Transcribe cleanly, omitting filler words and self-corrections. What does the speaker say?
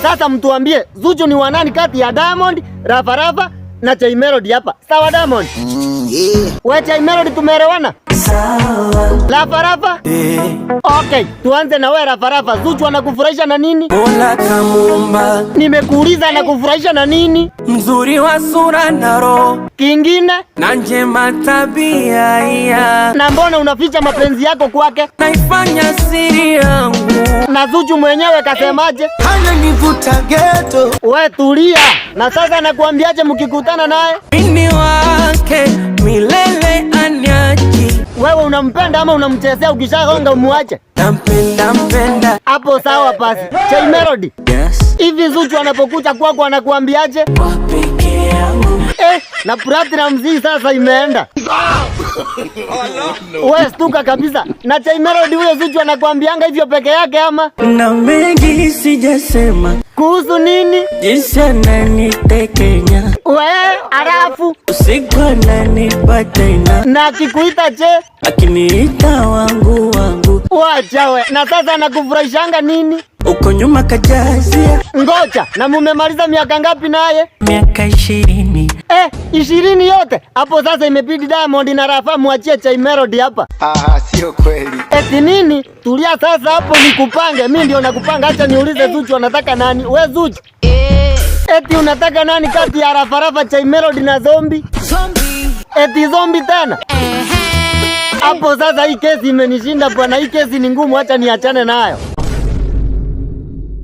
Sasa mtuambie, Zuchu ni wanani kati ya Diamond, Rafa Rafa na Jay Melody hapa? Sawa Diamond? Yeah. We Jay Melody tumeelewana? Sawa. Rafa Rafa? Okay, tuanze na we Rafa Rafa. Zuchu anakufurahisha na nini? Mola kamuumba. Nimekuuliza, anakufurahisha na nini? Mzuri wa sura na roho. Kingine? Na njema tabia ya. Na mbona unaficha mapenzi yako kwake? Naifanya siri yangu. Na Zuchu mwenyewe kasemaje? Ananivuta ghetto. We tulia. Na sasa nakuambiaje mkikutana naye? Mimi wake milele aniachi. Wewe unampenda ama unamchezea, ukishagonga umuache? Nampenda mpenda. Hapo sawa basi. Jay Melody. Yes. Hivi Zuchu anapokuja kwako anakuambiaje? Wa peke yangu. Eh, na Platinum Z sasa imeenda. We stuka kabisa. Na Jay Melody, huyo Zuchu anakuambianga hivyo peke yake ama? Na mengi sijasema. Kuhusu nini? Jinsi ananitekenya. We, alafu Usiku ananipa tena. Na akikuita che? Akiniita wangu wangu. Wacha we. Na sasa anakufurahishanga nini? Uko nyuma kajazia. Ngoja, na mumemaliza miaka ngapi naye? Miaka 20. Eh, 20 yote. Hapo sasa imebidi Diamond na Rafa muachie Jay Melody hapa. Ah, sio kweli. Eti nini? Tulia sasa hapo nikupange. Mimi ndio nakupanga. Acha niulize Zuchu anataka nani? We Zuchu. Eti unataka nani kati ya Rafa Rafa, Jay Melody na Zombie? Zombie. Eti Zombie tena? Hapo sasa hii kesi imenishinda bwana, hii kesi ni ngumu, acha niachane nayo.